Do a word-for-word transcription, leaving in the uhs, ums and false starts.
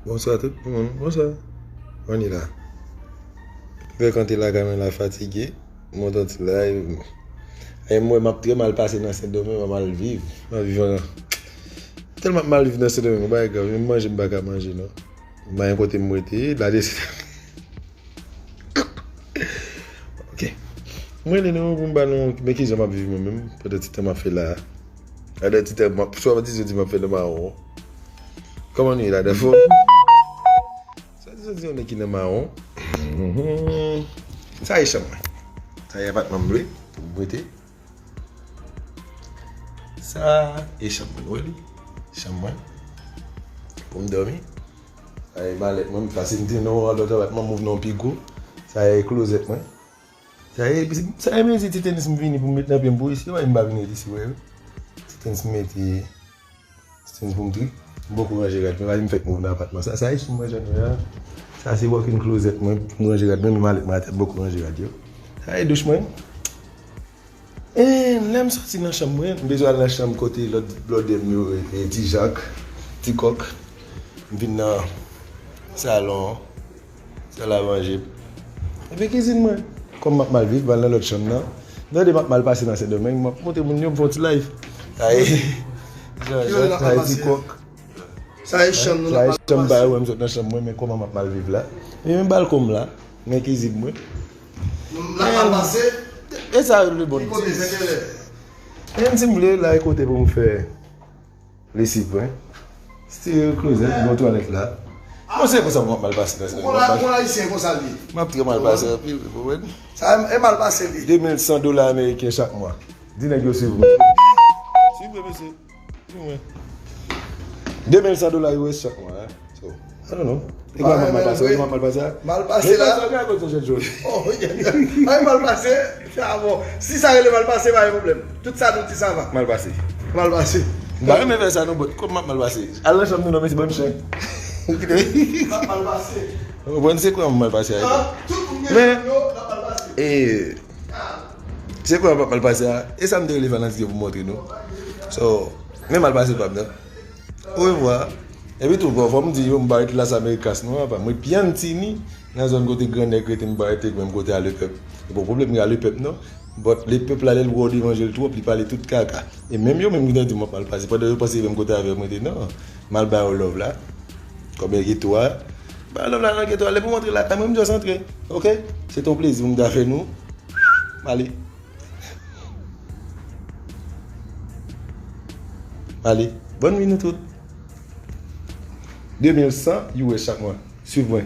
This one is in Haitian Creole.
Bonswa tout moun, bonswa. Ann ye la. Frekante lakay mwen la fatige. Monte yon ti live. E mwen, m ap trè mal pase nan Sendomeng, m ap mal viv. M ap viv an. Tèlman m ap mal viv nan Sendomeng, yon bagay grav. Menm manje, m pa ka manje, non. M pa gen kote m rete, la desi. Ok. Mwen, rele nou pou m ba nou, men ki jan m ap viv mwen menm, pandan ti tan m ap fè la. Pandan ti tan m ap, swa di yo di m ap fè nan mawon. Kòman nou ye la, dan fòm? Sa di, sa di yon nèg ki nan mawon. Sa e chanm mwen. Sa e apatman m lwe pou m rete. Sa e chanm mwen, wè li. Chanm mwen. Pou m dòmi. Sa e malèt mwen, m pase m te nan yon lòt apatman, m ouvri yon pi gwo. Sa e klozèt mwen. Sa e, sa e mezi ti tenis m vini pou m met nan pye m pou isi, wè, m pa vin ret isi, wè. Ti tenis m mete. Ti tenis pou m tri. M poko ranje rad mwen, m fèk move nan apatman sa. Sa e chanm mwen, jan nou wè a. Sa se walk-in closet mwen, pou m ranje rad mwen, men malèt mwen atè, m poko ranje rad yo. Sa e douch mwen. E lè m soti nan chanm mwen, m bezwen al nan chanm kote lòt blòdè m yo rete, Ti Jak, Ti Kòk. M vin nan salon an. Sèl a manje. Epi kizin mwen. Kòm m ap mal viv, m al nan lòt chanm nan. Tande m ap mal pase nan Sendomeng, m ap montre moun yo, m fè yon ti live. Sa e, Jean Jacques, sa e Ti Kòk. Sa e chanm nou, sa e chanm pa yo, m sot nan chanm mwen, men kòman m ap mal viv la. Men, men balkon m la, men kizin mwen. M la mal pase. E sa yo le bon. Ki kote Sentelè? Menm si m vle, la e kote pou m fè. Lesiv mwen. Still closet, gen yon twalèt la. Bon, se konsa m ap mal pase nan Sendomeng. Ou konn Ayisyen konsa l ye. M ap trè mal pase anpil, ou konprann? Sa e mal pase li. De mil san dola ameriken chak mwa. Di nèg yo swiv mwen. Swiv mwen, mesye. Swiv mwen. De mil san dola U S chak mwa, hein. So, I don't know. E kòman m ap mal pase, kòman m ap mal pase a? Mal pase la. Mal pase, kòman m ap mal pase a? Oh, yeah, yeah. Ay, mal pase. Ah bon. Si sa rele mal pase, pa gen pwoblèm. Tout sa nou di sa va. Mal pase. Mal pase. M pa renmen fè sa non, but kòman m ap mal pase? Al nan chanm nou non, mesye, ban m chen. Mal pase. Ou konprann se kòman m mal pase a? Ah, tout moun gen chanm yo, l ap mal pase. E, se kòman m ap mal pase a? E sa m te rele fanatik yo pou m montre nou. So, men mal pase pa m nan. Orevwa. Epi tou, bon, fò m di yo, m pa ret Las Americas non, apa. Mwen Piantini, nan zòn kote gran nèg rete, m pa rete menm kote a Lepèp. E bon, pwoblèm gen a Lepèp non. But Lepèp la, lè l wè w devanje l twòp, li pale tout kaka. E menm yo menm ki te di m ap mal pase, pandan yo panse menm kote avè mwen te non. M al ba yo love la. Kòm e geto a. Ba yo love la nan geto a, lè pou m antre lakay mwen, m just antre. Ok? Se te yon plezi pou m ta fè nou. M ale. M ale. Bòn nuit nou tout. De mil san U S chak mwa. Swiv mwen.